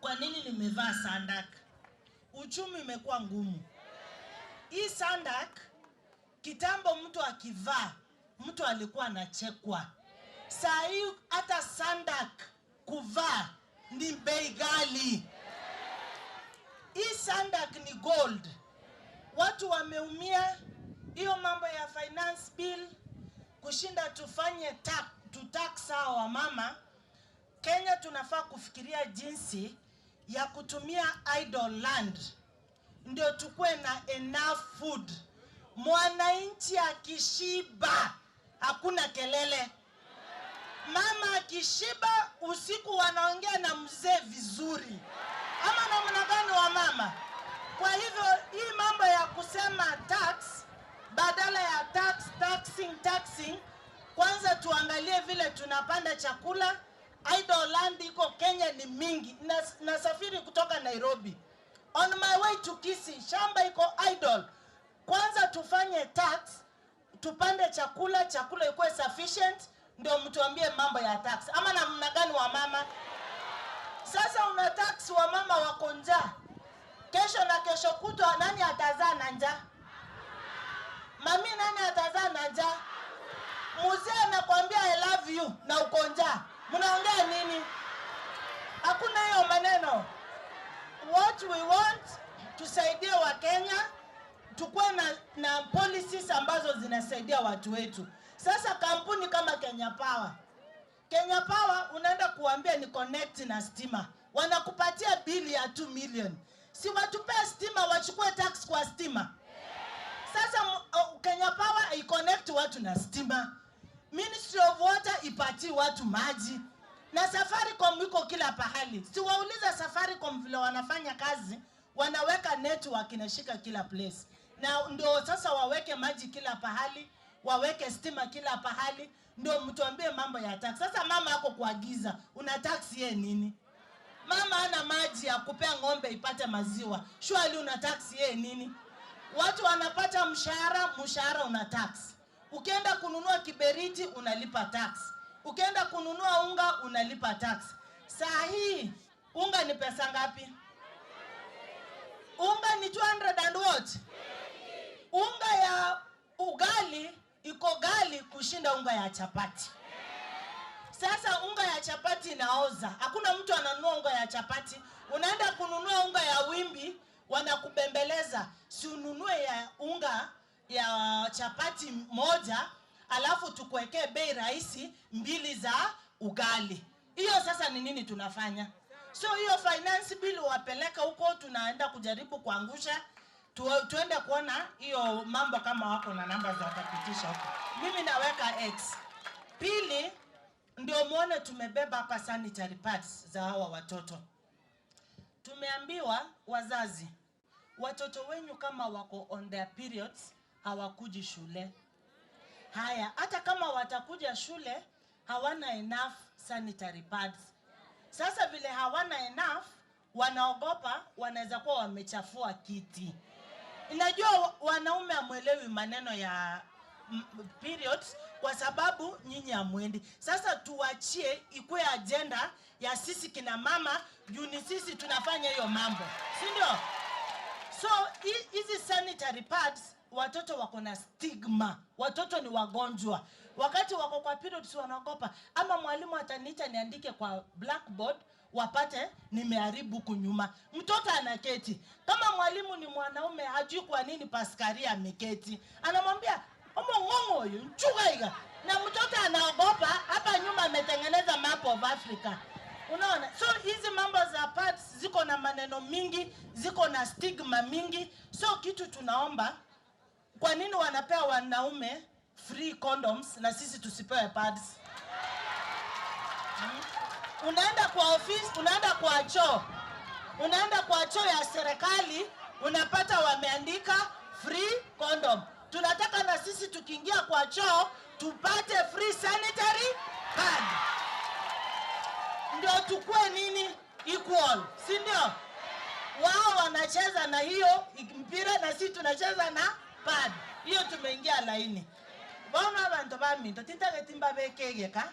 Kwa nini nimevaa sandak? Uchumi imekuwa ngumu. Hii sandak kitambo mtu akivaa, mtu alikuwa anachekwa. Saa hii hata sandak kuvaa ni bei ghali. Hii sandak ni gold. Watu wameumia. Hiyo mambo ya finance bill kushinda tufanye tax, tutax hawa wamama. Kenya tunafaa kufikiria jinsi ya kutumia idle land ndio tukue na enough food. Mwananchi akishiba hakuna kelele. Mama akishiba usiku wanaongea na mzee vizuri, ama namna gani wa mama? Kwa hivyo hii mambo ya kusema tax badala ya tax, taxing, taxing, kwanza tuangalie vile tunapanda chakula. Idle land iko Kenya ni mingi. Nasafiri kutoka Nairobi on my way to Kisii, shamba iko idle. Kwanza tufanye tax, tupande chakula, chakula ikuwe sufficient, ndio mtuambie mambo ya tax, ama namna gani wa mama? Sasa una tax wa mama wako njaa, kesho na kesho kutwa nani atazaa na njaa? Mami, nani atazaa na njaa? Mzee anakwambia "I love you" na uko njaa, mnaongea nini? Hakuna hiyo maneno. What we want, tusaidie Wakenya, tukuwe na policies ambazo zinasaidia watu wetu. Sasa kampuni kama Kenya Power, Kenya Power unaenda kuambia ni connect na stima, wanakupatia bili ya 2 million. Si watupee stima, wachukue tax kwa stima. Sasa Kenya Power iconnect watu na stima, Ministry of Water ipatie watu maji, na Safaricom iko kila pahali. Si wauliza Safaricom vile wanafanya kazi, wanaweka network inashika kila place, na ndio sasa waweke maji kila pahali, waweke stima kila pahali, ndio mtuambie mambo ya tax. Sasa mama ako kuagiza, una tax ye nini? Mama ana maji ya kupea ng'ombe ipate maziwa, surely una tax ye nini? Watu wanapata mshahara, mshahara una tax. Ukienda kununua kiberiti unalipa tax. Ukienda kununua unga unalipa tax. Saa hii unga ni pesa ngapi? Unga ni 200 and what? Unga ya ugali iko ghali kushinda unga ya chapati. Sasa unga ya chapati inaoza, hakuna mtu ananunua unga ya chapati. Unaenda kununua unga ya wimbi, wanakubembeleza, si ununue ya unga ya chapati moja, alafu tukuwekee bei rahisi mbili za ugali. Hiyo sasa ni nini tunafanya? So hiyo finance bill wapeleka huko, tunaenda kujaribu kuangusha tuende kuona hiyo mambo kama wako na namba za watapitisha huko. Mimi naweka X. Pili, ndio muone tumebeba hapa sanitary pads za hawa watoto. Tumeambiwa wazazi, watoto wenyu kama wako on their periods hawakuji shule. Haya, hata kama watakuja shule hawana enough sanitary pads. Sasa vile hawana enough, wanaogopa wanaweza kuwa wamechafua kiti. Inajua wanaume hamwelewi maneno ya periods kwa sababu nyinyi hamwendi. Sasa tuachie ikuwe agenda ya sisi kina mama, juu ni sisi tunafanya hiyo mambo, si ndio? So hizi sanitary pads, watoto wako na stigma, watoto ni wagonjwa. Wakati wako kwa periods wanaogopa, ama mwalimu ataniita niandike kwa blackboard wapate nimeharibu huku nyuma. Mtoto anaketi kama mwalimu ni mwanaume, hajui kwa nini Paskaria ameketi, anamwambia omong'ong'o huyu nchugaiga, na mtoto anaogopa. Hapa nyuma ametengeneza map of Africa. Unaona, so hizi mambo za pads ziko na maneno mingi, ziko na stigma mingi. So kitu tunaomba, kwa nini wanapea wanaume free condoms na sisi tusipewe pads? Unaenda kwa office, unaenda kwa choo, unaenda kwa choo ya serikali, unapata wameandika free condom. Tunataka na sisi tukiingia kwa choo tupate free sanitary pad, ndio tukue nini equal, si ndio? Wao wanacheza na hiyo mpira na sisi tunacheza na pad. Hiyo tumeingia laini. Bono abantu baminto tintageti mbabekegeka.